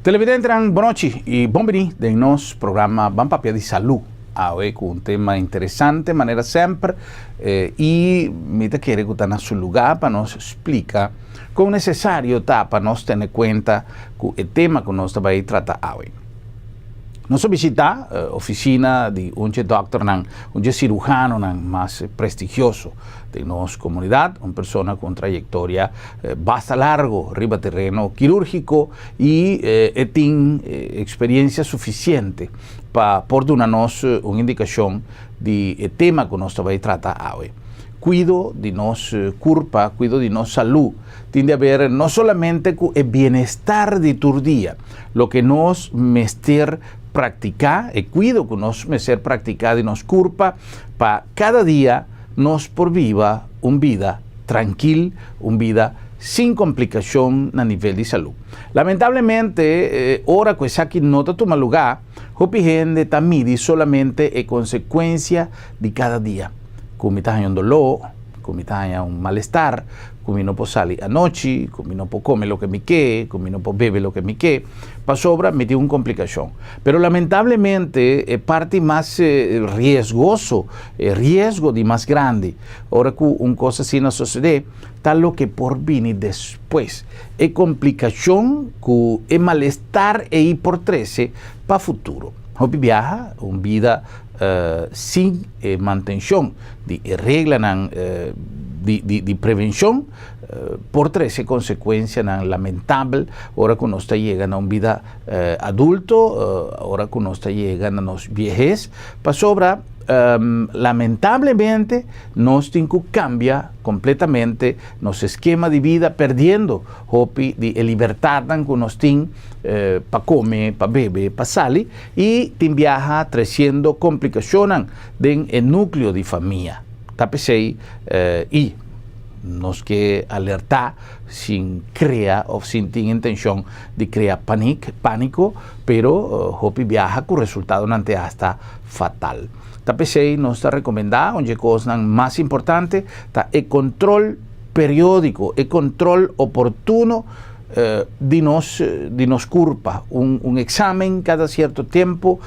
Televidentenan bonochi y bon bini den nos programa Ban Papia di Salú. Awe cu un tema interesante manera semper y mi ta kere cu ta na su lugar pa nos splica con necesario ta pa nos tene cuenta cu e tema cu nos ta bay trata awe. Nos a bishita oficina di un dje dokternan, un dje cirujanonan mas prestigioso den nos comunidad, un persona cu un trayectoria basta largo riba tereno quirurgico y e tin experiencia suficiente pa por duna nos un indicacion di e tema cu nos ta bay trata awe. Cuido di nos curpa, cuido di nos salud tin di haber no solamente cu e bienestar di tur dia, Loke nos mester praktiká, e kuido ku nos mester praktiká di nos kurpa pa kada dia nos por biba un bida trankil, un bida sin komplikashon na nivel di salú. Lamentablemente, ora ku esaki no ta tuma lugá, hopi hende ta midi solamente e konsekuensia di kada dia, ku mi ta haña un doló, ku mi ta haña un malestar, ku mi no por sali anochi, ku mi no por kome loke mi ke, ku mi no por bebe loke mi ke, pasobra mi tin un komplikashon. Pero lamentablemente e parti mas riesgoso, e riesgo di mas grandi ora ku un kos asina sosodé ta loke por bini despues, e komplikashon ku e malestar ei por trese pa futuro. Hopi biaha un bida sin e mantenshon di e reglanan di prevenshon por trese konsekuensianan lamentabel ora ku nos ta yega na un bida adulto, ora ku nos ta yega na nos biehes, pasobra lamentablemente nos tin ku kambia kompletamente nos eskema di bida perdiendo hopi di e libertatnan ku nos tin pa kome, pa bebe, pa sali i tin biaha tresiendo komplikashonnan den e núkleo di famia. Ta p'esei i nos ke alertá sin krea òf sin tin intenshon di krea panik, pániko, pero hopi biaha ku resultadonan te asta fatal. Ta p'esei nos ta rekomendá un dje kosnan mas importante ta e kontrol periódiko, e kontrol oportuno di nos di nos kurpa, un un eksamen kada sierto tempu,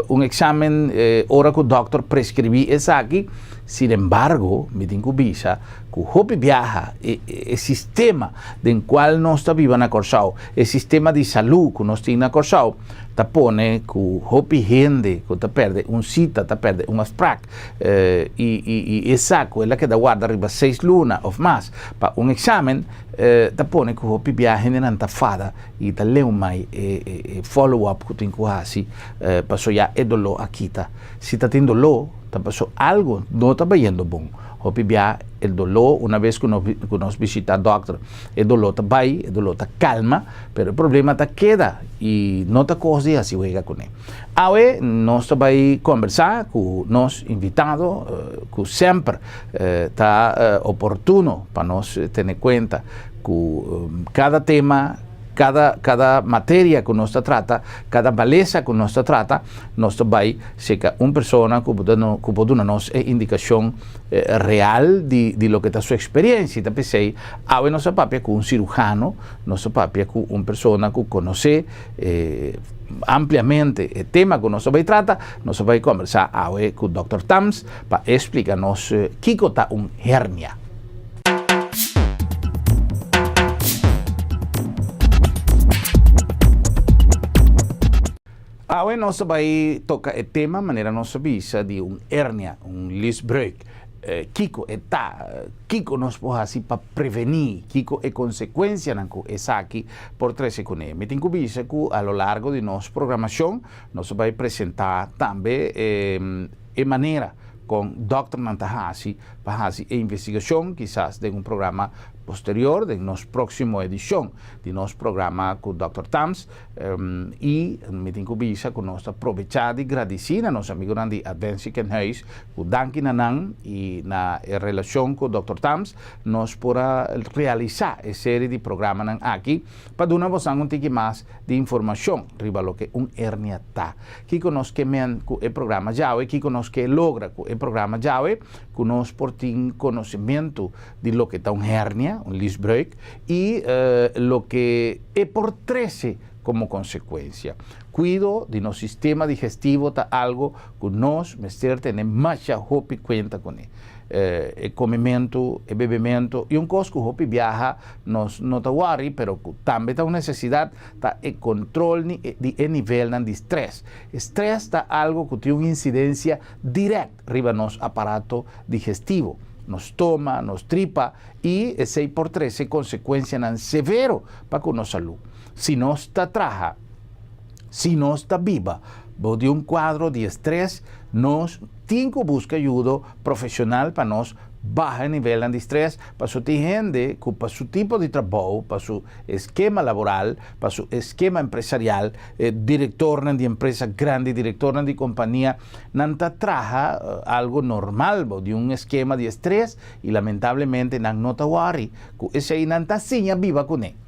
un eksamen ora ku dòkter preskribí esaki. Sin embargo, mi tin ku bisa ku hopi biaha e e sistema den kual nos ta biba na Kòrsou, e sistema di salú ku nos tin na Kòrsou, ta pone ku hopi hende ku ta pèrdè un sita, ta pèrdè un afsprak i i i esa ku el a keda warda riba seis luna òf mas pa un eksamen, ta pone ku hopi bia hendenan ta fada i ta leu mai e follow up ku tin ku hasi paso ya e doló a kita. Si ta tin doló ta paso algo no ta bayendo bon. Hopi bia e doló una bes ku nos bishita dòkter e doló ta bai, e doló ta kalma, pero e problema ta keda i no ta kos di hasi wega kuné. Awe nos ta bai kombersá ku nos invitado ku semper ta oportuno pa nos tene kuenta ku kada tema, kada kada materia ku nos ta trata, kada malesa ku nos ta trata, nos ta bai seka un persona ku ku por duna nos e indikashon real di di loke ta su eksperensia. Ta p'esei awe nos a papia ku un sirujano, nos a papia ku un persona ku konosé e ampliamente e tema ku nos ta bai trata, nos ta bai kombersá awe ku Dòkter Tams pa e splika nos kiko ta un hernia. Awe nos ta bai toka e tema manera nos a bisa di un hernia, un lisbreuk. Kiko e ta? Kiko nos por hasi pa prevení? Kiko e konsekuensianan ku esaki por trese kuné? Mi tin ku bisa ku a lo largo di nos programashon nos ta bai presentá tambe e manera kon dòkternan ta hasi pa hasi e investigashon, kisas den un programa posterior, den nos próksimo edishon di nos programa ku dòkter Tams. I mi tin ku bisa ku nos ta probechá di gradisí na nos amigunan di Advent Ziekenhuis ku danki na nan i na e relashon ku Dòkter Tams nos por a realisá e seri di programanan aki pa duna bosan un tiki mas di informashon riba loke un hernia ta. Kiko nos ke men ku e programa djawe? Kiko nos ke logra ku e programa djawe? Ku nos por tin konosementu di loke ta un hernia, un liesbreuk, i loke e por trese. komo konsekuensia. Kuido di nos sistema digestivo ta algu ku nos mester tene masha hopi kuenta kuné. E komementu, e bebementu i un kos ku hopi biaha nos no ta wòri pero ku tambe ta un nesesidat ta e kontrol di e nivelnan di strès. E strès ta algu ku tin un insidensia dirèkt riba nos aparato digestivo, nos stoma, nos tripa i esei por trese konsekuensianan severo pa ku nos salú. Si nos ta traha, si nos ta biba bou di un kuadro di estrès, nos tin ku buska ayudo profeshonal pa nos baha e nivelnan di strès, paso tin hende ku pa su tipo di trabou, pa su eskema laboral, pa su eskema empresarial, e direktornan di empresa grandi, direktornan di kompania, nan ta traha algu normal bou di un eskema di estrès i lamentablemente nan no ta wòri ku esei, nan ta siña biba kuné.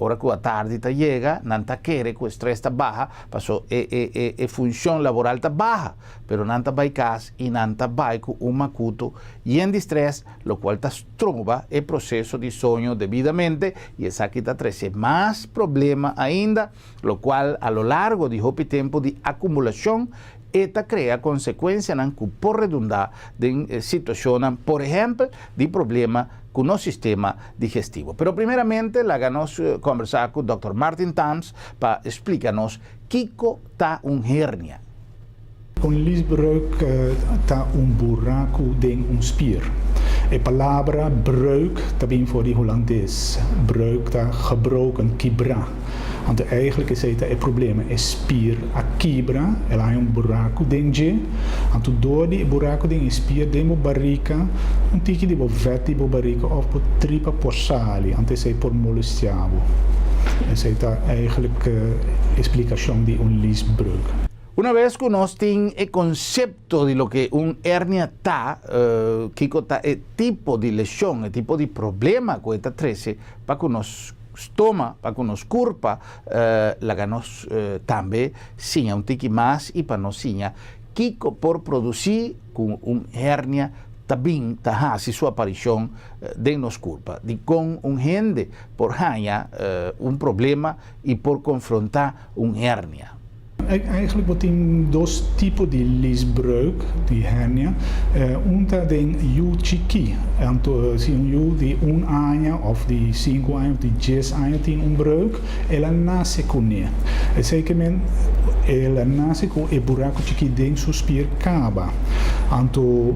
Ora ku atardi ta yega, nan ta kere ku e strès ta baha, paso e e e e funshon laboral ta baha, pero nan ta bai kas i nan ta bai ku un makutu yen di strès, lokual ta stroba e proseso di soño debidamente i esaki ta trese mas problema ainda, lokual a lo largo di hopi tempu di akumulashon e ta krea konsekuensianan ku por redundá den situashonnan, por ehèmpel, di problema ku nos sistema digestivo. Pero primeramente laga nos kòmbersá ku dòkter Martin Tams pa splika nos kiko ta un hernia. Un liesbreuk ta un buraku den un spier. E palabra breuk ta bin for di hulandes. Breuk ta gebroken, kibrá. Anto eigenlijk esei ta e problema, e spier a kibra, el a haña un buraku den dje, anto dor di e buraku den e spier den bo barika, un tiki di bo vèt di bo barika òf bo tripa por sali, anto esei por molestiá bo. Esei ta eigenlijk e splikashon di un liesbreuk. Una bes ku nos tin e konsepto di loke un hernia ta, kiko ta e tipo di leshon, e tipo di problema ku e ta trese pa ku nos stoma, pa ku nos kurpa, laga nos tambe siña un tiki mas i pa nos siña kiko por produsí ku un hernia ta bin ta hasi su aparishon den nos kurpa. Dikon un hende por haña un problema i por konfrontá un hernia? Eigenlijk bo tin dos tipo di liesbreuk, di hernia. Un ta den yu chikí. Anto si un yu di un aña of di sinku aña of di djes aña tin un breuk, el a nase kuné. Esei ke men el a nase ku e buraku chikí den su spier kaba. Anto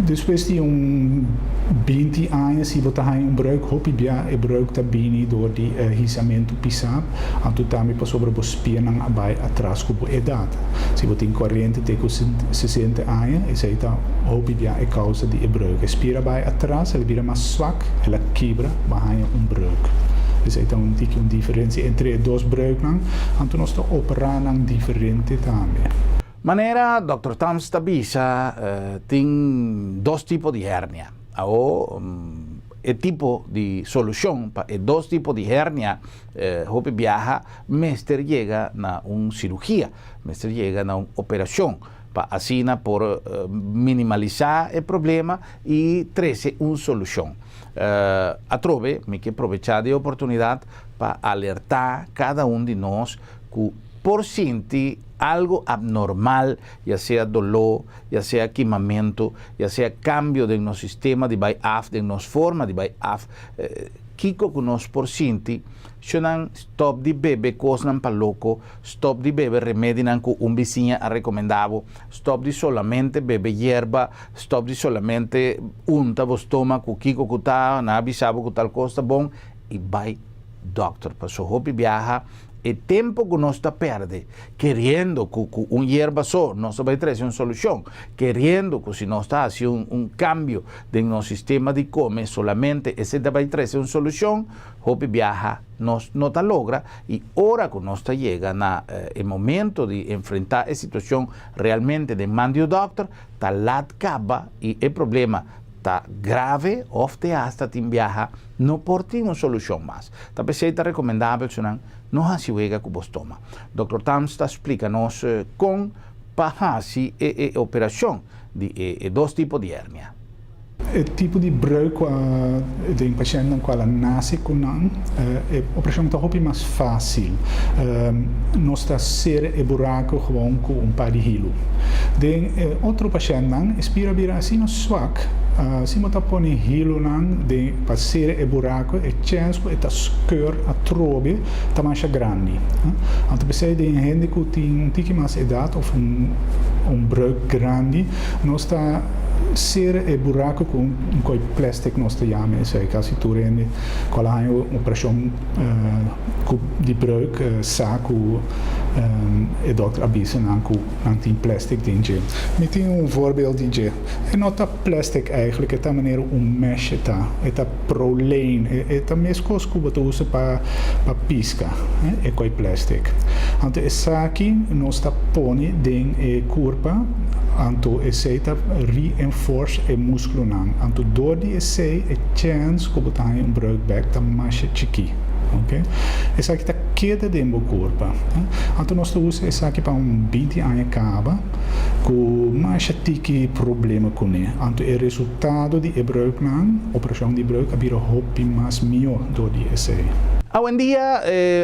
despues di un binti aña si bo ta haña un breuk, hopi bia e breuk ta bini dor di hisamentu pisá. Anto tambe pasobra bo spiernan a bai atras ku bo edat. Si bo tin kuarenta te ku sesenta aña, esei ta hopi bia e kousa di e breuk. E spier a bai atras, el a bira mas swak, el a kibra, bo a haña un breuk. Esei ta un tiki un diferensia entre e dos breuknan, anto nos ta operá nan diferente tambe. Manera Dòkter Tams ta bisa, tin dos tipo di hernia. Awo e tipo di solushon pa e dos tipo di hernia hopi biaha mester yega na un sirugia, mester yega na un operashon pa asina por minimalisá e problema i trese un solushon. Atrobe mi ke probechá di e oportunidat pa alertá kada un di nos ku por sinti algu abnormal, ya sea doló, ya sea kimamentu, ya sea kambio den nos sistema di bai af, den nos forma di bai af, kiko ku nos por sinti, Shonnan stòp di bebe kosnan pa loko, stòp di bebe remedinan ku un bisiña a rekomendá bo, stòp di solamente bebe yerba, stòp di solamente unta bo stoma ku kiko ku ta, nan a bisa bo ku tal kos ta bon, i bai dòkter. Paso hopi biaha E tempo ku nos ta perde keriendo ku ku un yerba so nos ta bai trese un solushon, keriendo ku si nos ta hasi un un kambio den nos sistema di kome solamente esei ta bai trese un solushon, hopi biaha nos no ta logra i ora ku nos ta yega na e momento di enfrenta e situashon realmente den man di un dòkter ta lat kaba i e problema ta grave òf te asta tin biaha no por tin un solushon mas. Ta p'esei ta rekomendabel su nan no hasi wega ku bo stoma. Dòkter Tams ta splika nos kon pa hasi e e operashon di e e dos tipo di hernia. E tipo di breuk den pashèntnan ku a nase ku nan, e operashon ta hopi mas fásil. Nos ta sera e buraku gewoon ku un par di hilu. Den e otro pashèntnan e spira bira asina swak, si bo ta pone hilunan den pa sera e buraku e chèns ku e ta skeur atrobe ta masha grandi. Anto p'esei den hende ku tin un tiki mas edat òf un breuk grandi nos ta sera e buraku ku un koi plastic nos ta yama esei. Kasi tur hende ku a haña un operashon ku di breuk sa ku e dòkter a bisa nan ku nan tin plastic den dje. Mi tin un voorbeeld di dje. E no ta plastic eigenlijk, e ta manera un mesh e ta. E ta prolene, e ta meskos ku bo ta usa pa piska, e koi plastic. Anto esaki nos ta pone den e kurpa, anto esei ta reinforce e muskulonan. Anto dor di esei e chèns ku bo ta haña un breuk bèk ta masha chikí. Ok. Esaki ta keda den bo kurpa. Anto nos ta usa esaki pa un 20 aña kaba ku masha tiki problema kuné. Anto e resultado di e breuknan, operashon di breuk, a bira hopi mas mihó dor di esei. Awendia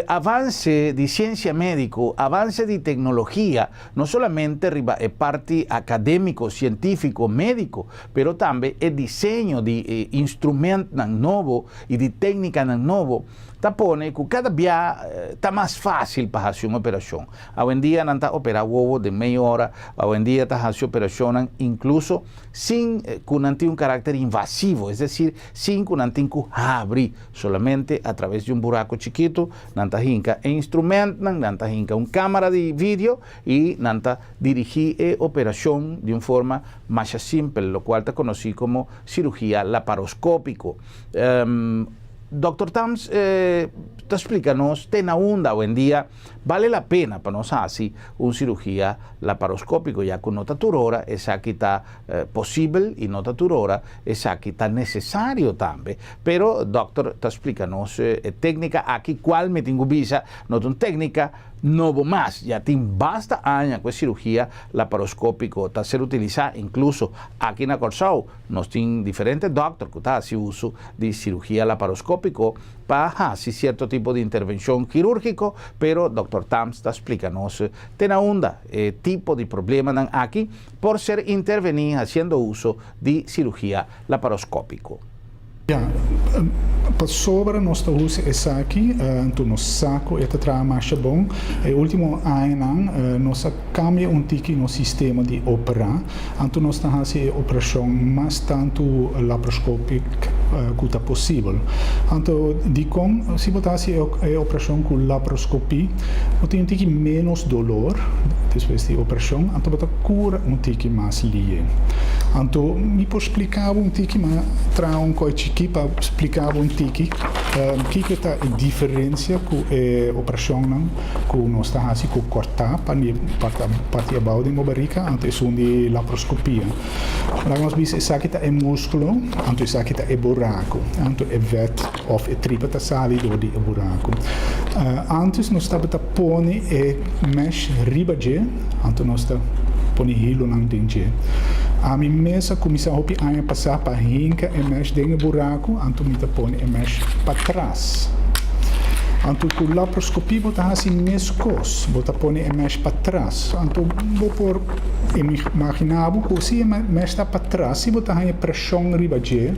avanse di siensia médiko, avanse di teknologia, no solamente riba e parti akadémiko, sientífiko, médiko, pero tambe e diseño di instrumentnan nobo i di téknikanan nobo, ta pone ku kada bia ta mas fásil pa hasi un operashon. Awendia nan ta operá wowo den mei ora, awendia ta hasi operashonnan inkluso sin ku nan tin un karakter invasivo, es desir, sin ku nan tin ku habri, solamente a traves di un buraku chikitu nan ta hinka e instrumentnan, nan ta hinka un kámara di video i nan ta dirigí e operashon di un forma masha simpel, lokual ta konosí komo sirugia laparoskópiko. Dòkter Tams ta splika nos te na unda awendia bale la pena pa nos hasi un sirugia laparoskópiko, ya ku no ta tur ora esaki ta posibel i no ta tur ora esaki ta nesesario tambe. Pero dòkter ta splika nos e téknika aki kual mi tin ku bisa no ta un téknika nobo mas, ya tin basta aña ku e sirugia laparoskópiko ta ser utilisá inkluso aki na Kòrsou. Nos tin diferente dòkter ku ta hasi uso di sirugia laparoskópiko pa hasi sierto tipo di intervenshon kirúrgiko, pero dòkter Tams ta splika nos te na unda e tipo di problemanan aki por ser intervení hasiendo uso di sirugia laparoskópiko. Ya, pasobra nos ta usa esaki, anto nos sa ku e ta traha masha bon. E último añanan nos a kambia un tiki nos sistema di operá, anto nos ta hasi e operashon mas tantu laparoskopik ku ta posibel. Anto dikon? Si bo ta hasi e operashon ku laparoskopí, bo tin un tiki ménos dolor despues di e operashon, anto bo ta kura un tiki mas lihe. Anto mi por splika bo un tiki, ma traha un koi chikí pa splika bo un tiki kiko ta e diferensia ku e operashonnan ku nos ta hasi ku kòrtá parti abou den bo barika anto esun di laparoskopia. Laga nos bisa esaki ta e muskulo, anto esaki ta e buraku, anto e vèt òf e tripa ta sali dor di e buraku. Antes nos tabata pone e mesh riba dje, anto nos ta pone hilunan den dje. Ami mes a kuminsá hopi aña pasá pa hinka e mesh den e buraku, anto mi ta pone e mesh patras. Anto ku laparoskopia bo ta hasi meskos, bo ta pone e mesh patras. Anto bo por imaginá bo ku si e mesh ta patras, si bo ta haña preshon riba dje,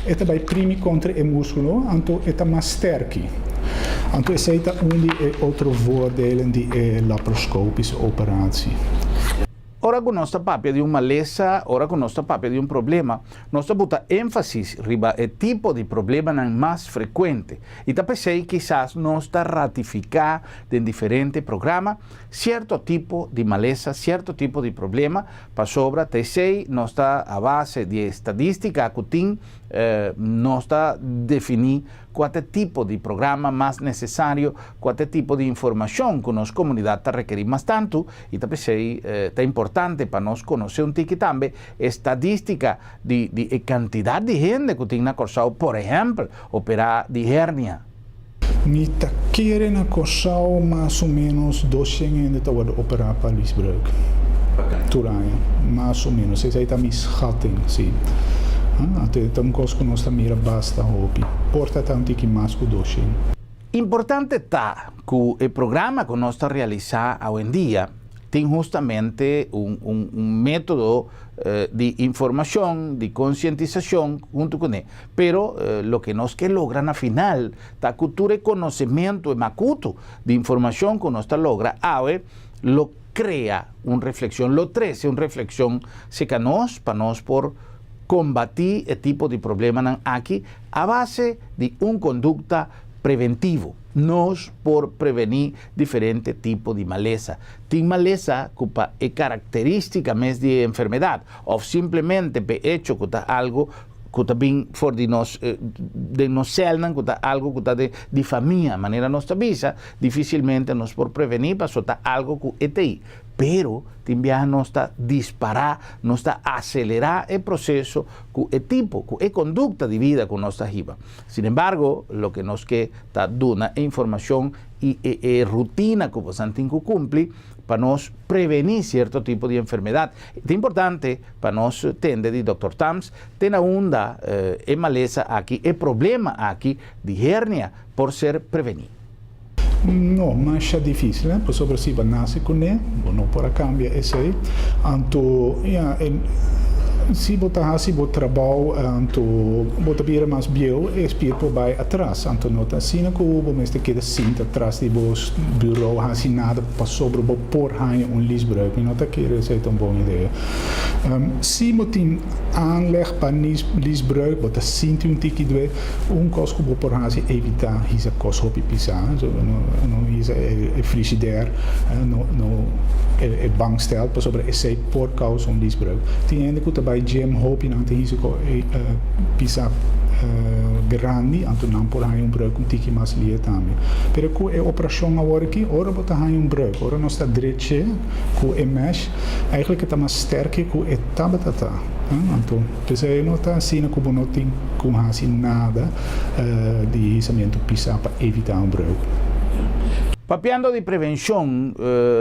e ta bai primi kontra e múskulo, anto e ta mas sterki. Anto esei ta un di e otro voordelen di e laparoscopische operatie. Ora ku nos ta papia di un malesa, ora ku nos ta papia di un problema, nos ta buta énfasis riba e tipo di problemanan mas frekuente. I ta p'esei kisas nos ta ratifiká den diferente programa sierto tipo di malesa, sierto tipo di problema, pasobra ta esei nos ta a base di e estadístika ku tin, nos ta definí Kua ta e tipo di programa mas nesesario? Kua ta e tipo di informashon ku nos komunidat ta rekerí mas tantu? I ta p'esei ta importante pa nos konosé un tiki tambe e stadístika di di e kantidat di hende ku tin na Kòrsou, por ehèmpel, operá di hernia. Mi ta kere na Kòrsou mas o ménos 200 hende ta wòrdu operá pa liesbreuk tur aña, mas o ménos. Esei ta mi schatting, sí. Anto ta un kos ku nos ta mira basta hopi. Por ta ta un tiki mas ku 200. Importante ta ku e programa ku nos ta realisá awendia tin hustamente un método di informashon, di konsientisashon huntu kuné. Pero loke nos ke logra na final ta ku tur e konosementu, e makutu di informashon ku nos ta logra awe lo krea un reflekshon, lo trese un reflekshon serka nos pa nos por kombatí e tipo di problemanan aki a base di un kondukta preventivo. Nos por prevení diferente tipo di malesa. Tin malesa ku pa e karakterístika mes di e enfermedat òf simplemente p'e echo ku ta algu ku ta bin for di nos den nos sèlnan ku ta algu ku ta di famia, manera nos ta bisa, difísilmente nos por prevení paso ta algu ku e t'ei. Pero tin biaha nos ta dispará, nos ta aselerá e proseso ku e tipo, ku e kondukta di bida ku nos ta hiba. Sin embargo, loke nos ke ta duna e informashon i e e rutina ku bosan tin ku kumpli pa nos prevení sierto tipo di enfermedat. Ta importante pa nos tende di Dòkter Tams te na unda e malesa aki, e problema aki di hernia por ser prevení. No, masha difícil, eh, pasobra si bo nace cuné, bo no por a cambia esey. Anto, ya, e, si bo ta haci bo trabou, anto bo ta bira mas bieu, e spier por bay atras. Anto no ta asina cu bo mester keda sinta tras di bo bureau haci nada pasobra bo por haña un liesbreuk. Mi no ta kere esey ta un bon idea. Si bo tin aanleg pa liesbreuk, bo ta sinti un tiki dwe, un kos ku bo por hasi evitá hisa kos hopi pisá. So no no hisa e frishider, no no e bankstel pasobra esei por kousa un liesbreuk. Tin hende ku ta bai gym hopi nan ta hisa kos pisá grandi anto nan por haña un breuk un tiki mas lie tambe. Pero ku e operashon awor aki ora bo ta haña un breuk, ora nos ta drech'é ku e mesh, Eigenlijk e ta mas sterke ku e tabata ta. Anto, p'esei no ta asina ku bo no tin ku hasi nada di hisamentu pisá pa evitá un breuk. Papiando di prevenshon,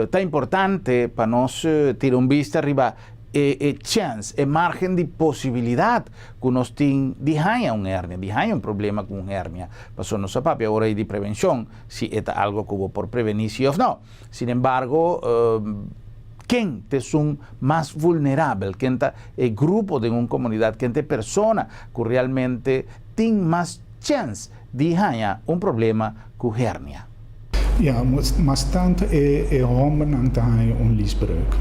ta importante pa nos tira un bista riba e chèns, e márgen di posibilidat ku nos tin di haña un hernia, di haña un problema ku un hernia. Pasobra nos a papia ora ei di prevenshon, si e ta algu ku bo por prevení si òf no. Sin embargo, ken ta esun mas vulnerabel? Ken ta e grupo den un komunidat? Ken ta e persona ku realmente tin mas chèns di haña un problema ku hernia? Ya, mas tantu e e hòmbernan ta haña un liesbreuk.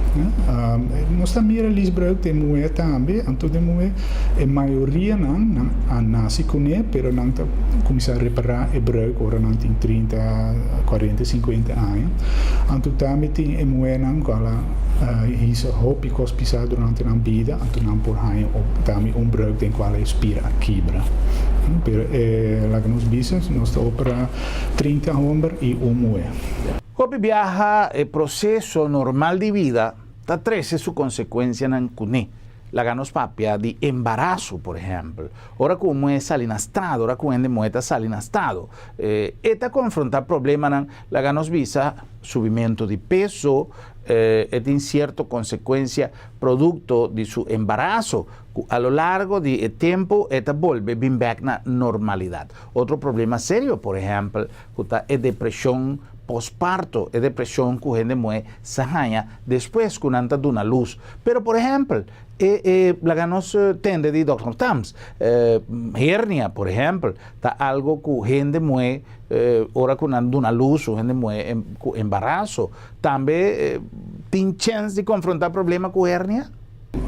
Nos ta mira liesbreuk den muhé tambe, anto den muhé e mayorianan nan a nase kuné, pero nan ta kuminsá repará e breuk ora nan tin 30, 40, 50 aña. Anto tambe tin e muhénan ku a hisa hopi kos pisá durante nan bida, anto nan por haña tambe un breuk den kual e spir a kibra. Pero e laga nos bisa, nos ta operá 30 hòmber i un muhé. Hopi biaha e proseso normal di bida ta trese su konsekuensianan kuné. Laga nos papia di embaraso, por ehèmpel. Ora ku un muhé sali na stado, ora ku un hende muhé ta sali na stado, e ta konfrontá problemanan, laga nos bisa, subimentu di peso, e tin sierto konsekuensia produkto di su embaraso, ku a lo largo di e tempu e ta bolbe bin bèk na normalidat. Otro problema serio, por ehèmpel, ku ta e depreshon posparto, e depreshon ku hende muhé sa haña despues ku nan ta duna lus. Pero por ehèmpel, e e laga nos tende di dòkter Tams, hernia por ehèmpel ta algo ku hende muhé ora ku nan duna lus o hende muhé ku embaraso tambe tin chèns di konfrontá problema ku hernia?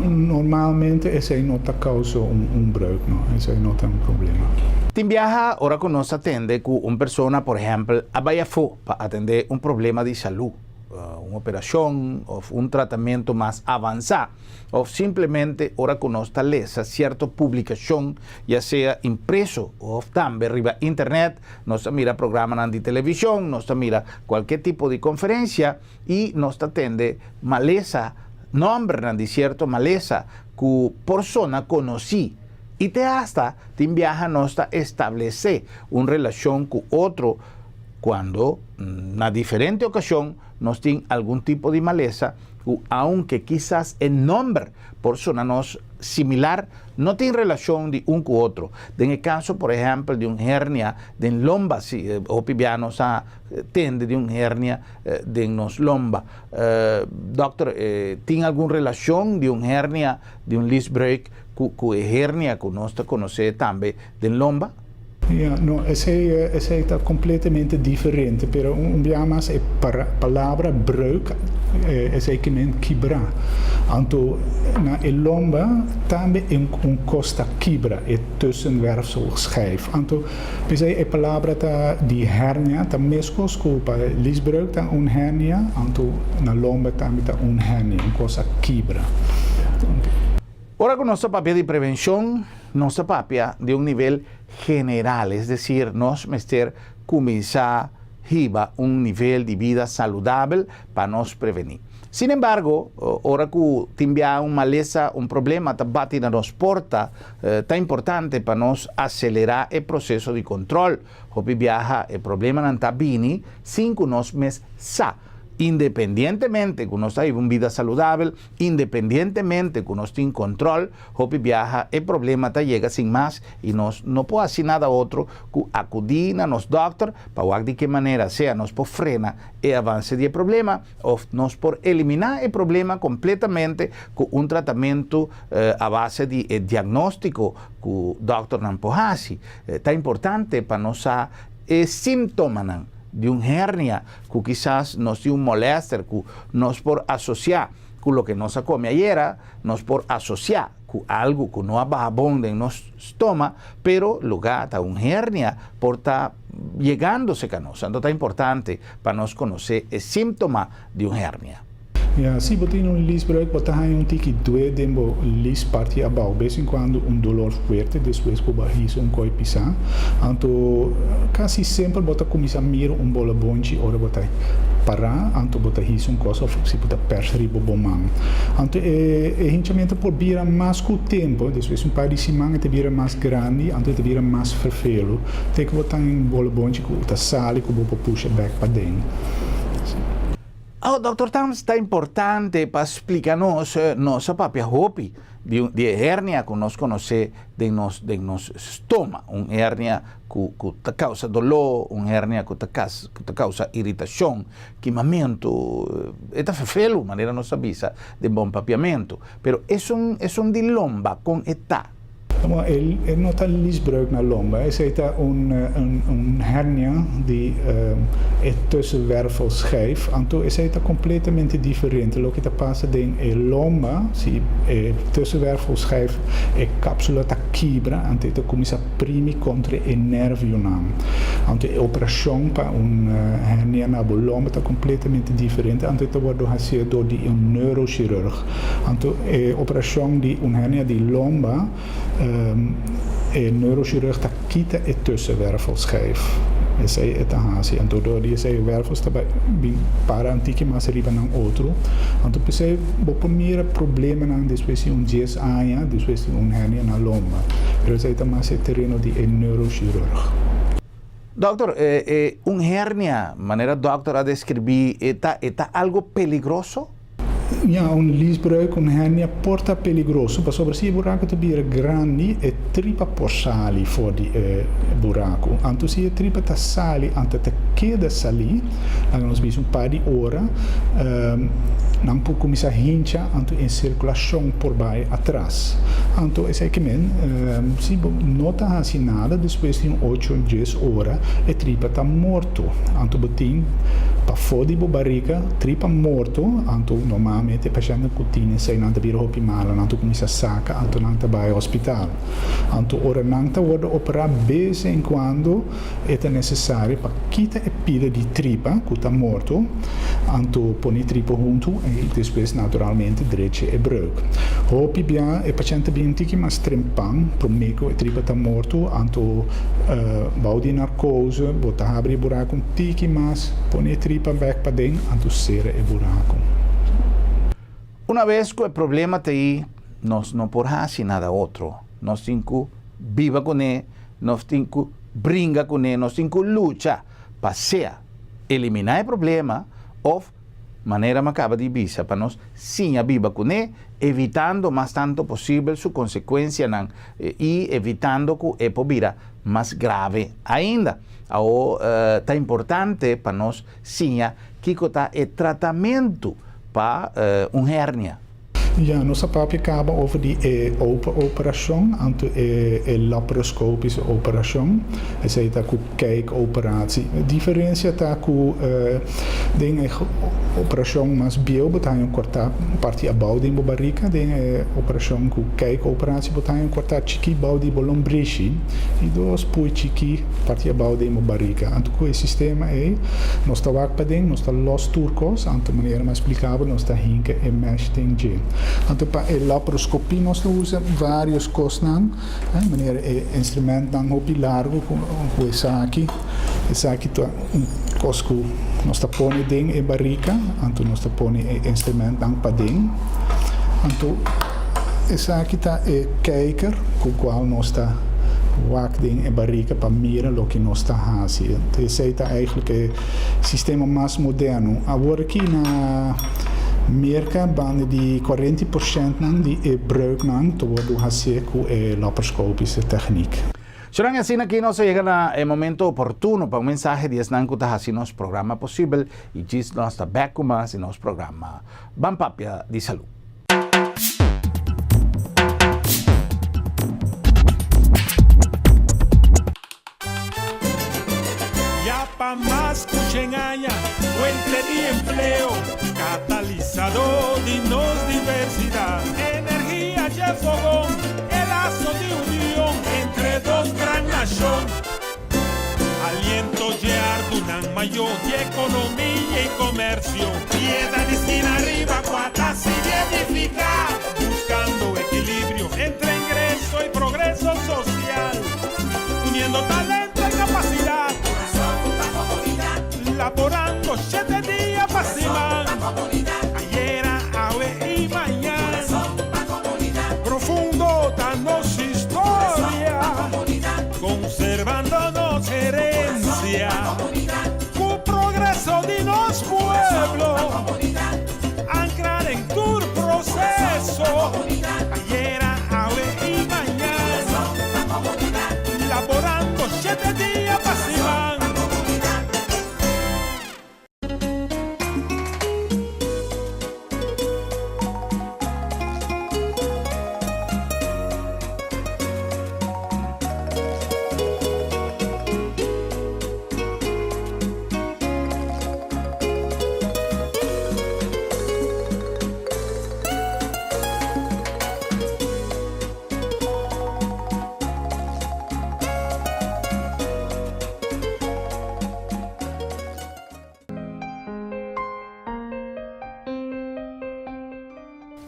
Normalmente esei no ta kousa un breuk no, esei no ta un problema. Tin biaha ora ku nos ta tende ku un persona por ehèmpel a bai afó pa atendé un problema di salú, un operashon òf un tratamentu mas avansá, òf simplemente ora ku nos ta lesa sierto publikashon ya sea impreso òf tambe riba internet, nos ta mira programanan di televishon, nos ta mira kualke tipo di konferensia i nos ta tende malesa, nòmbernan di sierto malesa ku por sona konosí i te asta tin biaha nos ta establesé un relashon ku otro kuando. Na diferente okashon nos tin algun tipo di malesa ku aunke kisas e nòmber por sona nos similar, no tin relashon di un ku otro. Den e kaso por ehèmpel di un hernia den lomba, si hopi bia nos a tende di un hernia den nos lomba. Dòkter, tin algun relashon di un hernia di un liesbreuk ku e hernia ku nos ta konosé tambe den lomba? Ja, no, esei, esei ta kompletamente diferente, pero un bia mas e palabra breuk, esei ke men kibra. Anto na e lomba tambe un kos ta kibra, e tussenwervelschijf. Anto p'esei e palabra ta di hernia ta meskos ku pa liesbreuk ta un hernia, anto na lomba tambe ta un hernia, un kos a kibra. Ora ku nos ta papia di prevenshon, nos ta papia di un nivel general, es desir, nos mester kuminsá hiba un nivel di bida saludabel pa nos prevení. Sin embargo, ora ku tin bia un malesa, un problema ta bati na nos porta, ta importante pa nos aselerá e proseso di kontròl. Hopi biaha e problemanan ta bini sin ku nos mes sa. Independientemente ku nos ta hiba un bida saludabel, independientemente ku nos tin kontròl, hopi biaha e problema ta yega sin mas i nos no por hasi nada otro ku akudí na nos dòkter pa wak di ke manera sea nos por frena e avanse di e problema òf nos por eliminá e problema kompletamente ku un tratamentu a base di e diagnóstiko ku dòkternan por hasi. Ta importante pa nos sa e símptomanan di un hernia ku kisas nos tin un molèster ku nos por asosiá ku loke nos a kome ayera, nos por asosiá ku algu ku no a baha bon den nos stoma, pero lugá ta un hernia por ta yegando serka nos. Anto ta importante pa nos konosé e símptoma di un hernia. Ya, si bo tin un liesbreuk, bo ta haña un tiki due den bo lies parti abou. Bes en cuando un dolor fuerte despues cu bo a hisa un coi pisa. Anto, casi semper bo ta cuminsa mira un bolobonchi ora bo ta para, anto bo ta hisa un cos of si bo ta pers riba bo man. Anto e e hinchamento por bira mas cu tempo, despues un par di siman e ta bira mas grandi, anto e ta bira mas ferfelu, te cu bo ta haña un bolobonchi cu ta sali cu bo por pusha bek paden. Oh, Dòkter Tams, ta importante pa splika nos, nos a papia hopi di di e hernia ku nos konosé den nos den nos stoma, un hernia ku ku ta kousa doló, un hernia ku ta kas ku ta kousa iritashon, kimamentu, e ta ferfelu manera nos a bisa den bon papiamentu, pero esun esun di lomba kon e ta? Bon, e no ta liesbreuk na lomba, esei ta un un hernia di e tussenwervelschijf. Anto esei ta completamente diferente. Loke ta pasa den e lomba, si e tussenwervelschijf, e capsula ta kibra, anto e ta cuminsa primi contra e nervionan. Anto e operacion pa un hernia na bo lomba ta completamente diferente, anto e ta wordo haci door di un neurochirurg. Anto e operashon di un hernia di lomba, e neurochirurg ta kita e tussenwervelschijf. Esei e ta hasi. Anto dor di esei e wervels ta bai bin para un tiki mas riba nan otro. Anto p'esei bo por mira problemanan despues di un dies aña despues di un hernia na lomba. Pero esei ta mas e tereno di e neurochirurg. Dokter, e un hernia, manera dokter a deskribí, e ta e ta algo peligroso? Ya, un liesbreuk, un hernia por ta peligroso pasobra si e buraku ta bira grandi e tripa por sali for di e buraku. Anto si e tripa ta sali anto ta keda salí, laga nos bisa un par di ora, nan por kuminsá hincha anto e sirkulashon por bai atras. Anto esei ke men, si bo no ta hasi nada despues di un ocho, dies ora e tripa ta morto. Anto bo tin pafó di bo barika tripa morto, anto normalmente e pashèntnan ku tin esei nan ta bira hopi malo, nan ta kuminsá saka, anto nan ta bai hospital. Anto ora nan ta wòrdu operá bes en kuando e ta nesesario pa kita e pida di tripa ku ta morto, anto pone e tripa huntu i despues naturalmente drecha e breuk. Hopi bia e pashènt ta bin un tiki mas trempan promé ku e tripa ta morto, anto bou di narkose bo ta habri e buraku un tiki mas, pone e tripa bek paden, anto sera e buraku. Una bes ku e problema ta ei, nos no por hasi nada otro. Nos tin ku biba kuné, nos tin ku bringa kuné, nos tin ku lucha pa sea. eliminá e problema òf, manera mi a kaba di bisa, pa nos siña biba kuné, evitando mas tantu posibel su konsekuensianan i evitando ku e por bira mas grave ainda. Awor ta importante pa nos siña kiko ta e tratamentu pa un hernia. Ya, nos a papia caba over di e open operacion, anto e e laparoscopische operacion, esey ta cu kijkoperatie. E diferencia ta cu den e operacion mas bieu bo ta haña un corta parti abao den bo barica, den e operacion cu kijkoperatie bo ta haña un corta chiki bao di bo lombrishi y dos pui chiki parti abao den bo barica. Anto cu e sistema ey nos ta wak paden, nos ta los tur cos, anto manera mi a splica bo nos ta hinca e mesh den dje. Anto pa e laparoscopie nos ta usa varios cosnan, manera e instrumentnan hopi largo cu esaki. Esaki ta un cos cu nos ta pone den e barica, anto nos ta pone e instrumentnan paden. Anto esaki ta e kijker cu cual nos ta wak den e barica pa mira loke nos ta haci. Esey ta eigenlijk e sistema mas moderno. Awor aki na Merca banda di 40% di e breuknan ta wordo haci cu e laparoscopische techniek. Señoran, asina aki nos a yega na e momento oportuno pa un mensahe di esnan ku ta hasi nos programa posibel i djis nos ta bek ku mas di nos programa Ban Papia di Salú. Ya pa mas ku shen aña, fuente di empleo, katalisadó di nos diversidat. Energia dje fogon, e laso di union entre dos gran nashon. Aliento dje ardunan mayó di ekonomia i komersio. Piedra di skina riba kua ta sigui edifiká, buskando ekilibrio entre ingreso i progreso sosial. Uniendo talento i kapasidat. Laborando shete dia pa siman. Ayera, awe i mañan. Profundo ta nos historia. Conservando nos herencia. Cu progreso di nos pueblo. Ancra den tur proceso. Ayera, awe y mañan. Laborando shete dia pa siman.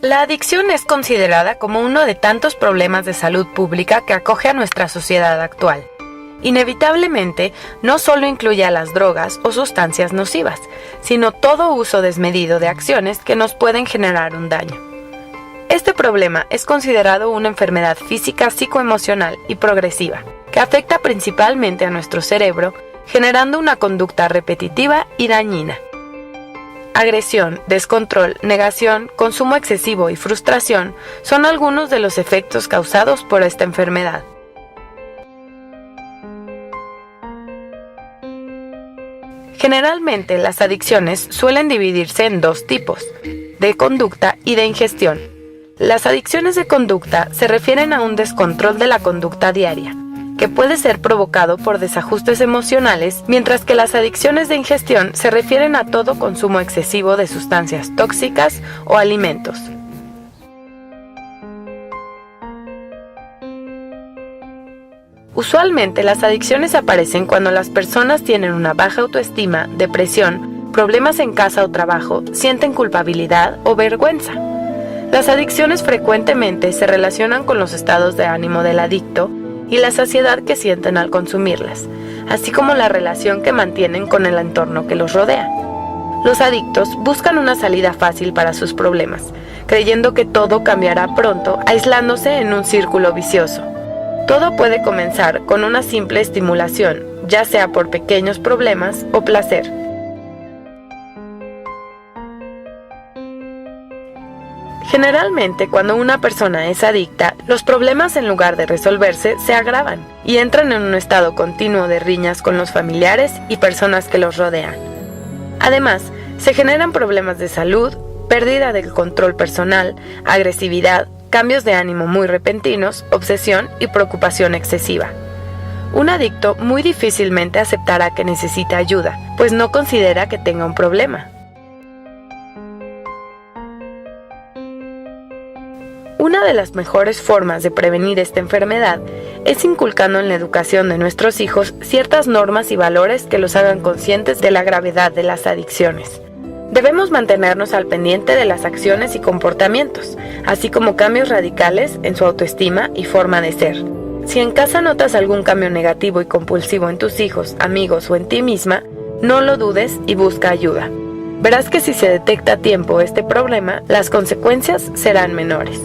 La adicción es considerada como uno de tantos problemas de salud pública que acoge a nuestra sociedad actual. Inevitablemente, no solo incluye a las drogas o sustancias nocivas, sino todo uso desmedido de acciones que nos pueden generar un daño. Este problema es considerado una enfermedad física psicoemocional y progresiva, que afecta principalmente a nuestro cerebro, generando una conducta repetitiva y dañina. Agresión, descontrol, negación, consumo excesivo y frustración son algunos de los efectos causados por esta enfermedad. Generalmente las adicciones suelen dividirse en dos tipos, de conducta y de ingestión. Las adicciones de conducta se refieren a un descontrol de la conducta diaria, que puede ser provocado por desajustes emocionales, mientras que las adicciones de ingestión se refieren a todo consumo excesivo de sustancias tóxicas o alimentos. Usualmente las adicciones aparecen cuando las personas tienen una baja autoestima, depresión, problemas en casa o trabajo, sienten culpabilidad o vergüenza. Las adicciones frecuentemente se relacionan con los estados de ánimo del adicto y la saciedad que sienten al consumirlas, así como la relación que mantienen con el entorno que los rodea. Los adictos buscan una salida fácil para sus problemas, creyendo que todo cambiará pronto, aislándose en un círculo vicioso. Todo puede comenzar con una simple estimulación, ya sea por pequeños problemas o placer. Generalmente, cuando una persona es adicta, los problemas en lugar de resolverse se agravan y entran en un estado continuo de riñas con los familiares y personas que los rodean. Además, se generan problemas de salud, pérdida del control personal, agresividad, cambios de ánimo muy repentinos, obsesión y preocupación excesiva. Un adicto muy difícilmente aceptará que necesita ayuda, pues no considera que tenga un problema. Una de las mejores formas de prevenir esta enfermedad es inculcando en la educación de nuestros hijos ciertas normas y valores que los hagan conscientes de la gravedad de las adicciones. Debemos mantenernos al pendiente de las acciones y comportamientos, así como cambios radicales en su autoestima y forma de ser. Si en casa notas algún cambio negativo y compulsivo en tus hijos, amigos o en ti misma, no lo dudes y busca ayuda. Verás que si se detecta a tiempo este problema, las consecuencias serán menores.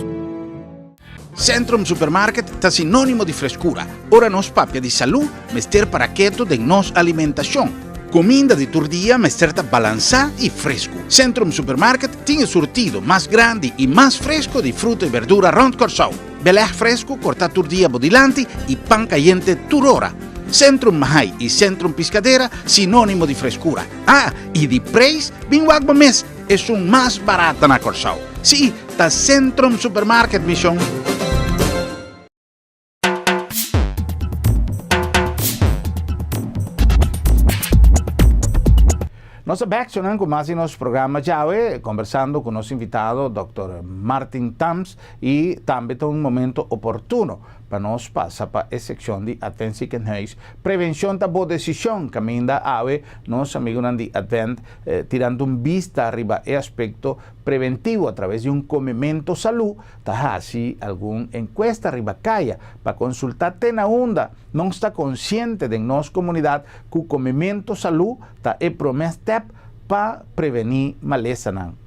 Centrum Supermarket ta sinónimo di freskura. Ora nos papia di salú, mester para ketu den nos alimentashon. Kuminda di tur dia mester ta balansá i fresku. Centrum Supermarket tin e surtido mas grandi i mas fresku di fruta i berdura rònt Kòrsou. Belèg fresku kortá tur dia bo dilanti i pan kayente tur ora. Centrum Mahai i Centrum Piscadera sinónimo di freskura. Ah, i di preis, bin wak bo mes, esun mas barata na Kòrsou. Sí, ta Centrum Supermarket, mi shon. Nos ta bek shonnan ku mas di nos programa djawe, kombersando ku nos invitado Dòkter Martin Tams i tambe ta un momento oportuno pa nos pasa pa e sekshon di Advent Ziekenhuis. Prevenshon ta bo desishon, kaminda awe nos amigunan di Advent tirando un bista riba e aspekto preventivo a traves di un komemento salú, ta hasi algun enkuesta riba kaya pa konsultá te na unda nos ta konsiente den nos komunidat ku komemento salú ta e promé stèp pa prevení malesanan.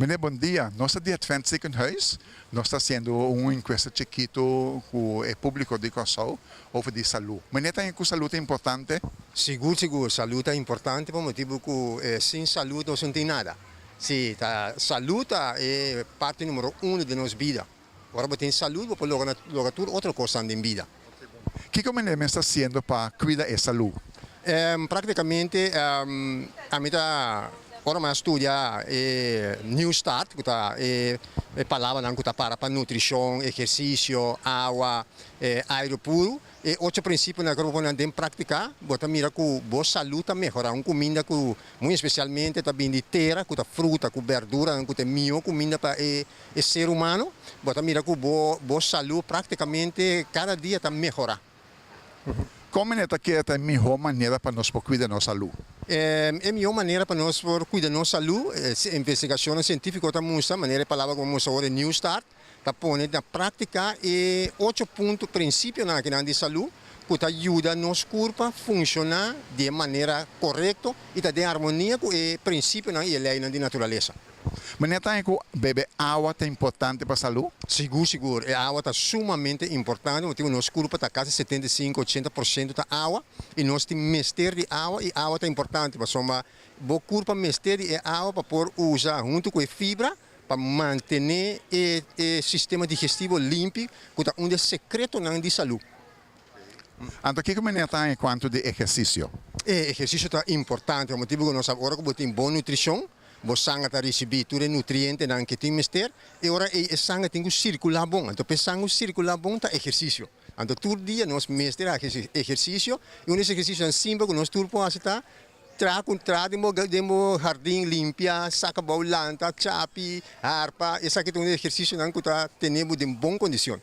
Meneer bon dia, nos ta di Advent Ziekenhuis, nos ta hasiendo un enkuesta chikitu ku e públiko di Kòrsou over di salú. Meneer ta haña ku salú ta importante? Sigur sigur, salú ta importante pa motibu ku sin salú nos no tin nada. Si, ta salú ta e parti numero uno di nos bida. Ora bo tin salú bo por logra logra tur otro kosnan den bida. Kiko meneer mes ta hasiendo pa kuida e salú? Práktikamente ami ta ora mi a studia e New Start ku ta e palabranan ku ta para pa nutrishon, ehersisio, awa, aire puru. E ocho prinsipionan ku bo pone nan den práktika, bo ta mira ku bo salú ta mehorá. Un kuminda ku muy espesialmente ta bini di tera, ku ta fruta, ku bèrduranan ku ta e mihó kuminda pa e ser humano, bo ta mira ku bo bo salú práktikamente kada dia ta mehorá. Kon manera ta keda ta e mihó manera pa nos por kuida nos salú? E mihó manera pa nos por kuida nos salú, investigashonnan sientífiko ta mustra, manera e palabra ku bo mustra awor e New Start, ta pone na práktika e ocho punto prinsipionan akinan di salú ku ta yuda nos kurpa funshoná di e manera korekto i ta den armonia ku e prinsipionan i e leinan di naturalesa. Manera ta haña ku bebe awa ta importante pa salú? Sigur, sigur. E awa ta sumamente importante motibu nos kurpa ta kasi 75, 80% ta awa i nos tin mester di awa i awa ta importante pasobra bo kurpa mester di e awa pa por usa huntu ku e fibra Pa mantené e e sistema digestivo limpi ku ta un di e sekretonan di salú. Anto kiko meneer ta haña kuantu di ehersisio? E ehersisio ta importante pa motibu ku nos sa ora ku bo tin bon nutrishon, bo sanger ta risibí tur e nutrientenan ke tin mester, e ora ei e sanger tin ku sirkulá bon. Anto pa e sanger sirkulá bon ta ehersisio. Anto tur dia nos mester hasi ehersisio i un di e ehersisionan simpel ku nos tur por hasi ta Traha ku traha den bo den bo hardin limpia, saka bou lanta, chapi, harpa, esaki ta un di e ehersisionan ku ta tene bo den bon kondishon.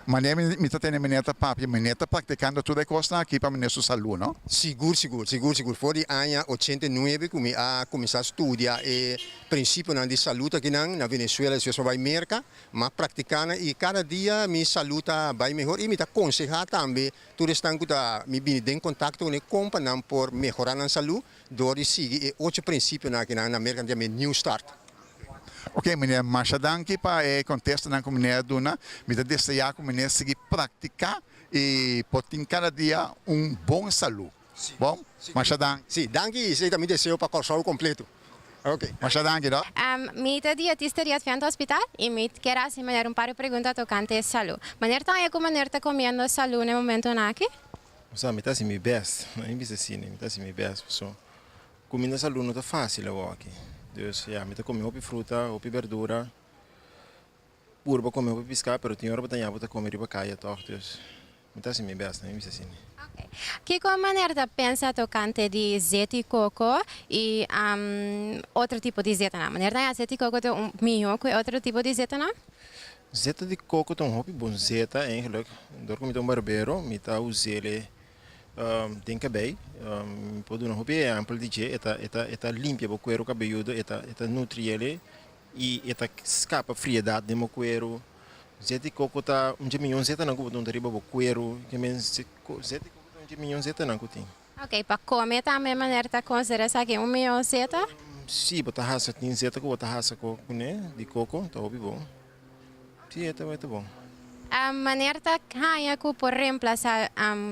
Manera mi mi ta tene meneer ta papia, meneer ta praktikando tur e kosnan aki pa meneer su salu, no? Sigur, sigur, sigur, sigur. For di aña 89 ku mi a kuminsá studia e prinsipionan di salut akinan na Venezuela, despues mi a bai Merka, mi a praktiká nan i kada dia mi salut ta bai mehor i mi ta konsehá tambe Tur esnan ku ta mi bini den kontakto kuné kon pa nan por mehorá nan salú dor di sigui e ocho prinsipionan aki nan na Merka nan ta yama e New Start. Ok meneer, masha danki pa e kontestanan ku meneer a duna. Mi ta deseá ku meneer sigui praktiká i por tin kada dia un bon salú. Bon, masha danki. Si, danki, esei ta mi deseo pa Kòrsou kompleto. Ok. Masha danki, no? Mi ta dietista di Advent Hospital y mi kier haci meneer un par di pregunta tocante salud. Meneer ta haña cu meneer ta comiendo salud na e momentonan aki? Osea, mi ta haci mi best, no mi bisa asina, mi ta haci mi best pasobra cuminda salud no ta facil awoki. Dus ya, mi ta come hopi fruta, hopi berdura, purba come hopi pisca, pero tin ora bo ta haña bo ta come riba caya toch, dus mi ta haci mi best, no mi bisa asina. Ok. Kiko meneer ta pensa tocante di zeti coco y otro tipo di zetanan? Meneer ta haña zeti coco ta un miho cu e otro tipo di zetanan? Zeta di koko ta un hopi bon zeta eigenlijk. Dor ku mi ta un barbero mi ta us'ele den kabei. Mi por duna hopi ehèmpel di dje. E ta e ta e ta limpia bo kueru kabeyudo, e ta e ta nutri'ele i e ta skapa friedat den bo kueru. Zeta di koko ta un dje miyon zetanan ku bo ta unta riba bo kueru. Ke men zeta di koko ta un dje miyon zetanan ku tin. Ok, pa kome tambe meneer ta konsidera esaki un miyon zeta? Sí, bo ta hasa, tin zeta ku bo ta hasa kuné di koko, ta hopi bon. Sí, e ta e ta bon. Meneer ta haña ku por remplasá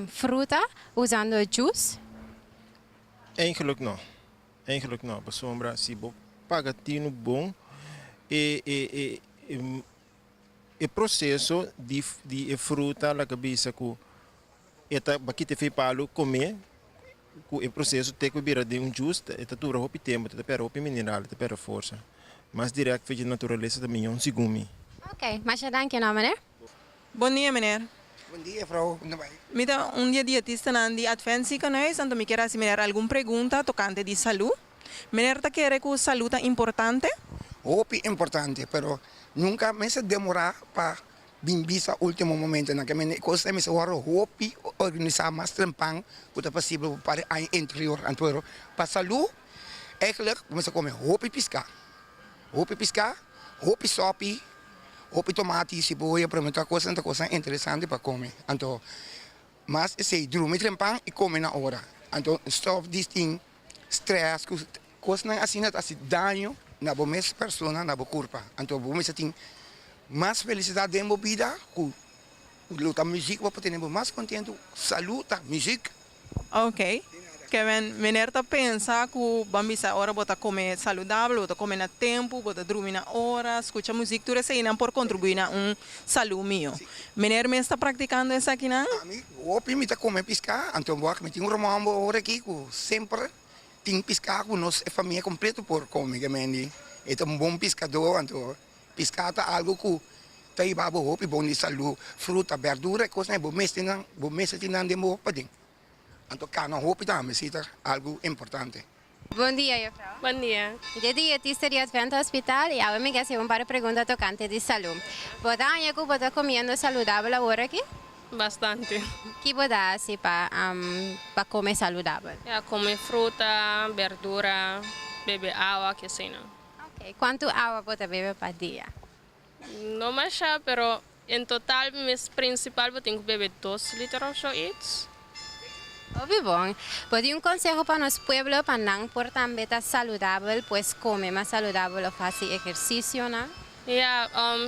fruta usando juice? Eigenlijk no, eigenlijk no, pasobra si bo paga tinu bon e e e e proseso di di e fruta laga bisa ku E ta bakita e palu kome ku e proseso te ku e bira den un jus e ta dura hopi tempu, e ta perde hopi mineral, e ta perde forsa. Mas dirèkt fecha di naturalesa ta mion segun mi. Ok, masha danki no meneer. Bon dia meneer. Bon dia juffrouw, con ta bai? Mi ta un di e dietistanan di Advent Ziekenhuis, anto mi kier hasi meneer algun pregunta tokante di salú. Meneer ta kere ku salú ta importante? Hopi importante, pero nunka mester demora pa Bin bisa ultimo momentonan ke mende kos ta mester wòrdu hopi organisá mas trempan ku ta posibel pa e aña interior anto pa salú eigentlik bo mester kome hopi piská hopi piská hopi sòpi hopi tomati siboya por ejemplo kosnan ta kosnan interesante pa kome anto mas esei drumi trempan i kome na ora anto stòp di tin strès ku kosnan asina ta hasi daño na bo mes persona na bo kurpa anto bo mester tin mas felisidat den bo bida ku lo ta muzik bo por tene bo mas kontentu salú ta muzik. Ok Kevin meneer ta pensa ku ban bisa ora bo ta kome saludabel bo ta kome na tempu bo ta drumi na ora skucha muzik tur eseinan por kontribuí na un salú mihó meneer mes ta praktikando esakinan? Ami hopi mi ta kome piská anto bo mi tin un ruman bo ora aki ku semper Tin piská ku nos e famia kompleto por kome, ke mendi e ta un bon piskadó, anto piská ta algu ku ta hiba bo hopi bon di salú, fruta, bèrdura e kosnan ei bo mester nan, bo mester tin nan den bo paden, anto kana hopi tambe si ta algu importante. Bon dia juffrouw. Bon dia. Mi ta dietista di Advent Hospital y awe mi ke hasi un par di pregunta tocante di salú. Bo ta haña ku bo ta comiendo saludabel awor aki? Bastante. Ki bo ta hasi pa pa come saludabel? Ya, come fruta, berdura, bebe awa, keseinan. Ok, cuantu awa bo ta bebe pa dia? No masha, pero en total mes principal bo tin cu bebe dos liter of zoiets. Hopi bon. Bo tin un conseho pa nos pueblo pa nan por tambe ta saludabel, pues come mas saludabel of haci ehercicionan? Ya,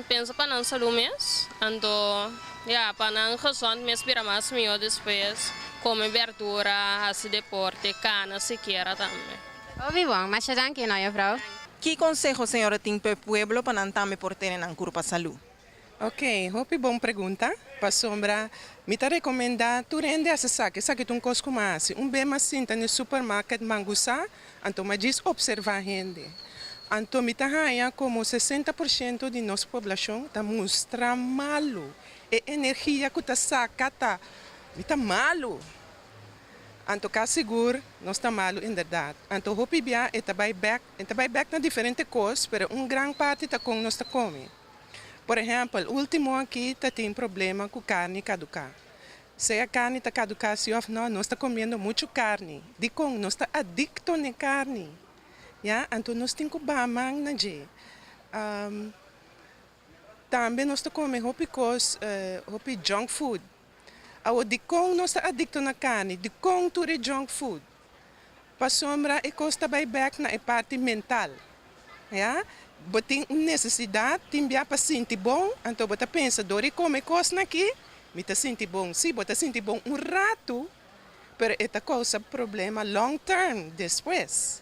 pensa pa nan salú mes, anto ya, pa nan gezond mes bira mas mihó despues, kome berdura, hasi deporte, kana sikiera tambe. Hopi bon, masha danki no juffrouw. Ki konseho señora tin pa e pueblo pa nan tambe por tene nan kurpa salú? Ok, hopi bon pregunta, pasobra mi ta rekomendá tur hende hasi esaki, esaki ta un kos ku mi a hasi, un be mi a sinta na e supermarket mangusá, anto mi a djis opservá hende, anto mi ta haña komo 60% di nos poblashon ta mustra malu, e energia ku ta saka ta mi ta malu, anto kasi sigur nos ta malu inderdat, anto hopi bia e ta bai bèk, e ta bai bèk na diferente kos, pero un gran parti ta kon nos ta kome. Por ehèmpel, último aki ta tin problema ku karni kaduká. Sea karni ta kaduká si òf nò, nos ta komiendo muchu karni. Dikon? Nos ta adikto n'e karni. Ya, anto nos tin ku baha man na dje. Tambe nos ta kome hopi kos, hopi junk food. Awor, dikon nos ta adikto na karni? Dikon tur e junk food? Pasobra e kos ta bai bèk na e parti mental. Ya, bo tin un nesesidat, tin bia pa sinti bon, anto bo ta pensa, dor di kome kosnan aki, mi ta sinti bon. Sí, bo ta sinti bon un ratu, pero e ta kousa problema long term despues.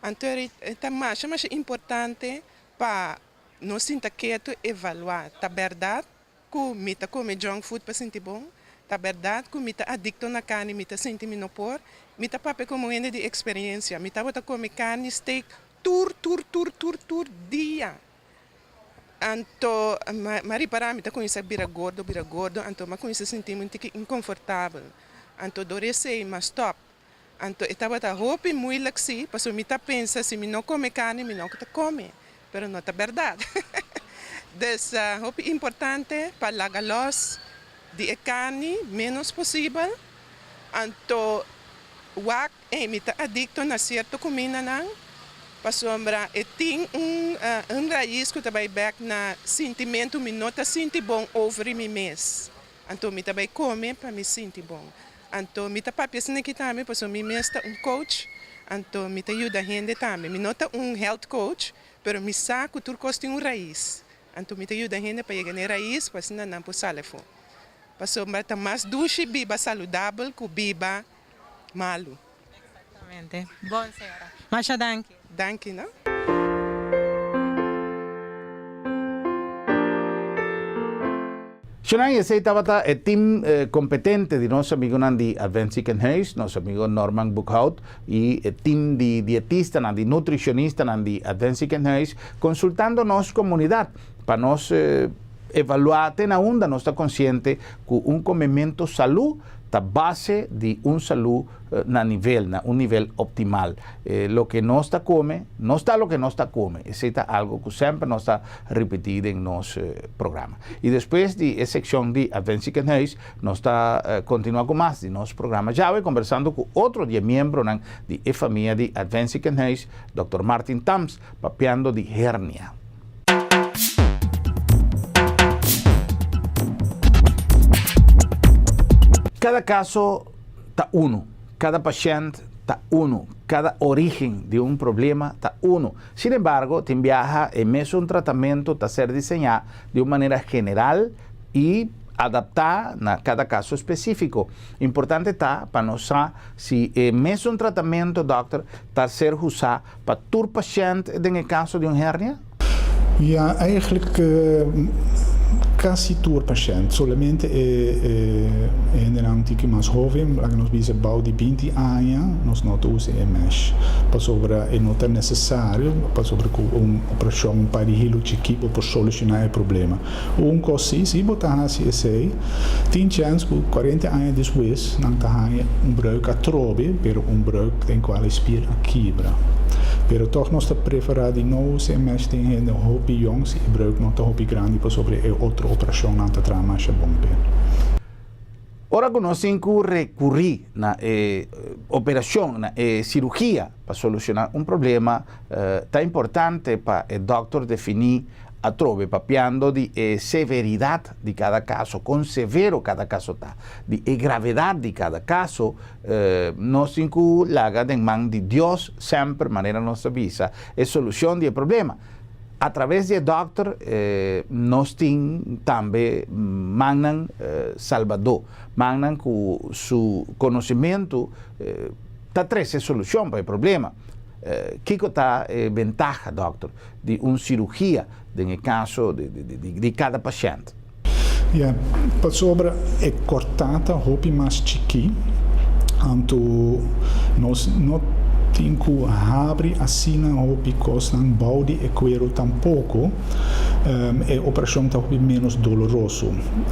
Anto e ta masha masha importante pa nos sinta ketu evaluá, ta bèrdat ku mi ta kome junk food pa sinti bon? Ta bèrdat ku mi ta adikto na karni, mi ta sinti mi no por? Mi ta papia komo un hende di eksperensia, mi tabata kome karni, steak tur tur tur tur tur dia. Anto m'a ripará mi ta kuminsá bira gordo, bira gordo, anto m'a kuminsá sinti mi un tiki inkonfortabel. Anto dor esei m'a stòp. Anto e tabata hopi muilik sí, pasobra mi ta pensa si mi no kome karni mi no ta kome, pero no ta bèrdat. Dus hopi importante pa laga lòs di e karni ménos posibel. Anto wak Ey, mi ta adicto na cierto cumindanan pasobra e tin un un raiz cu ta bay bek na sintimento mi no ta sinti bon over mi mes. Anto mi ta bay come pa mi sinti bon. Anto mi ta papia asina aki tambe pasobra mi mes ta un coach, anto mi ta yuda hende tambe. Mi no ta un health coach, pero mi sa cu tur cos tin un raiz. Anto mi ta yuda hende pa yega na e raiz pa asina nan por sali afo. Pasobra ta mas dushi biba saludabel cu biba malu. Exactamente. Bon señora. Masha danki. Danki no. Shonai, esei tabata e team competente di nos amigonan di Advent Ziekenhuis, nos amigo Norman Boekhout y e team di dietistanan, di nutricionistanan di Advent Ziekenhuis, consultando nos comunidad pa nos evalua te na unda nos ta consciente cu un comemento salú ta base di un salú na nivel, na un nivel optimal. Loke nos ta come, nos ta loke nos ta come. Esei ta algo cu semper nos ta ripiti den nos programa. Y despues di e seccion di Advent Ziekenhuis, nos ta continua cu mas di nos programa djawe, conversando cu otro di e miembronan di e famia di Advent Ziekenhuis, Dòkter Martin Tams, papiando di hernia. Kada kaso ta unu, kada pashènt ta unu, kada orígen di un problema ta unu. Sin embargo, tin biaha e mesun tratamentu ta ser diseñá di un manera general i adaptá na kada kaso spesífiko. Importante ta pa nos sa si e mesun tratamentu dòkter ta ser usá Pa tur pashènt den e kaso di un hernia? Ja, eigenlijk kasi tur pashènt. Solamente e hendenan un tiki mas hoven, laga nos bisa bou di binti aña, nos no ta usa e mesh. Pasobra e no ta nesesario, pasobra ku un operashon, un par di hilo chikí bo por solushoná e problema. Un kos si, si bo ta hasi esei, tin chèns ku kuarenta aña despues nan ta haña un breuk atrobe, pero un breuk den kual e spier a kibra. Pero tòg nos ta preferá di no usa e mesh den hende hopi yòn si e breuk no ta hopi grandi pasobra e otro operashonnan ta traha masha bon p'e. Ora ku nos tin ku rekurí na e operashon, na e sirugia pa solushoná un problema, ta importante pa e dòkter definí atrobe papiando di e severidat di kada kaso, kon severo kada kaso ta, di e gravedat di kada kaso, nos tin ku laga den man di Dios semper, manera nos ta bisa, e solushon di e problema. Atraves di e dòkter nos tin tambe mannan salbadó, mannan ku su konosementu ta trese solushon pa e problema. Kiko ta e bentaha, dòkter, di un sirugia den e kaso di kada pashènt? Ya, pasobra e kòrtá ta hopi mas chikí, anto nos no tin ku habri asina hopi kosnan bou di e kueru tampoko, e operashon ta hopi ménos doloroso.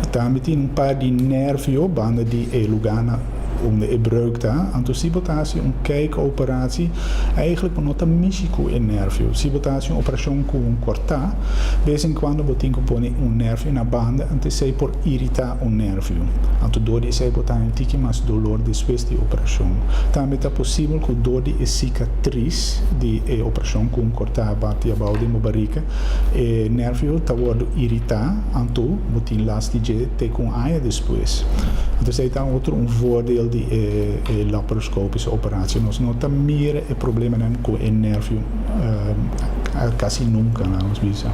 Tambe tin un par di nervio banda di e lugánan unda e breuk ta, anto si bo ta hasi un kijkoperatie, eigenlijk bo no ta mishi ku e nervio. Si bo ta hasi un operashon ku un kòrtá, bes en kuando bo tin ku pone un nervio na banda, anto esei por iritá un nervio. Anto dor di esei bo ta haña un tiki mas dolor despues di e operashon. Tambe ta posibel ku dor di e sikatris di e operashon ku un kòrtá bati abou den bo barika, e nervio ta wòrdu iritá, anto bo tin last di dje te ku un aña despues. Anto esei ta otro un voordeel di e laparoscopische operatie. Nos no ta mira e problemanan ku e nervio kasi nunka, laga nos bisa.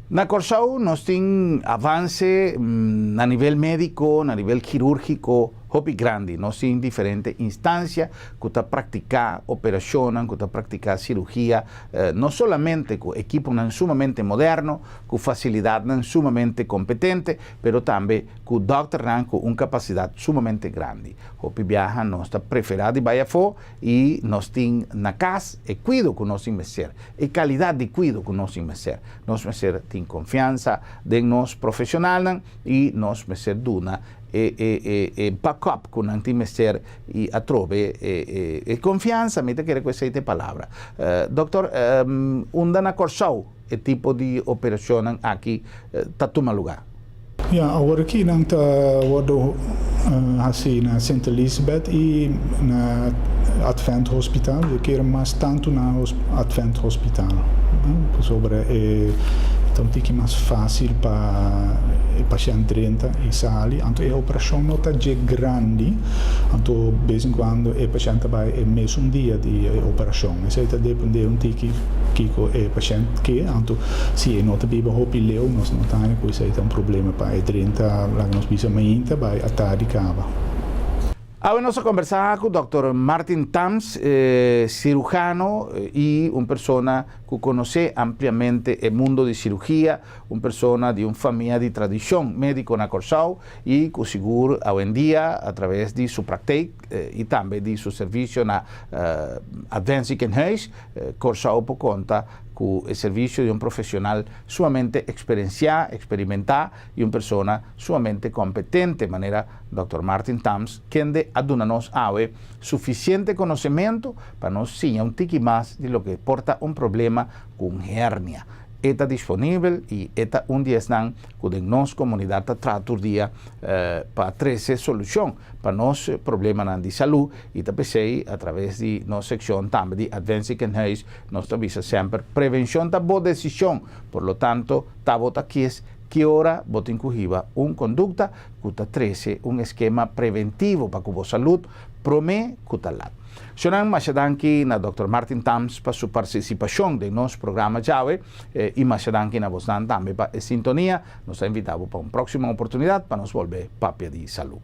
Na Kòrsou nos tin avanse na nivel médiko, na nivel kirúrgiko. hopi grandi. Nos tin diferente instancia cu ta practica operacionnan, cu ta practica cirugia, no solamente cu equiponan sumamente moderno, cu facilidadnan sumamente competente, pero tambe cu dokternan cu un capacidad sumamente grandi. Hopi biaha nos ta prefera di bay afo y nos tin na cas e cuido cu nos tin mester, e calidad di cuido cu nos tin mester. Nos mester tin confiansa den nos profesionalnan y nos mester duna e e e e backup cu nan tin mester y atrobe e e e confiansa, mi ta kere cu esey ta e palabra. Dokter, unda na Corsou e tipo di operacionnan aki ta tuma lugar? Ja, awor aki nan ta wordo haci na Sint Elisabeth y na Advent Hospital. Yo kier mas tanto na Advent Hospital, pasobra e ta un tiki mas facil pa e pashent drenta y sali. Anto e operacion no ta dje grandi, anto bes en cuando e pashent ta bay e mesun dia di e operacion. Esey ta depende un tiki kico e pashent ke, anto si e no ta biba hopi leu nos no ta haña cu esey ta un problema pa e drenta laga nos bisa mainta bay atardi caba. Awe nos a combersa cu Dòkter Martin Tams, cirujano y un persona cu conoce ampliamente e mundo di cirugia, un persona di un famia di tradicion medico na Corsou y cu sigur awendia a traves di su praktijk y tambe di su servicio na Advent Ziekenhuis, Corsou por conta cu e servicio di un profesional sumamente experiencia, experimenta y un persona sumamente competente manera Dòkter Martin Tams kende a duna nos awe suficiente conocemento pa nos siña un tiki mas di loke por ta un problema cu un hernia. E ta disponibel y e ta un di esnan cu den nos comunidad ta traha tur dia pa trece solucion pa nos problemanan di salud y ta pesey a traves di nos seccion tambe di Advent Ziekenhuis nos ta bisa semper prevencion ta bo decision, por lo tanto ta bo ta kies ki ora bo tin cu hiba un conducta cu ta trece un eskema preventivo pa cu bo salud prome cu ta lat. Shonnan, masha danki na Dòkter Martin Tams pa su partisipashon den nos programa djawe i masha danki na bosnan tambe pa e sintonia. Nos ta invita bo pa un próksimo oportunidat pa nos bolbe papia di salú.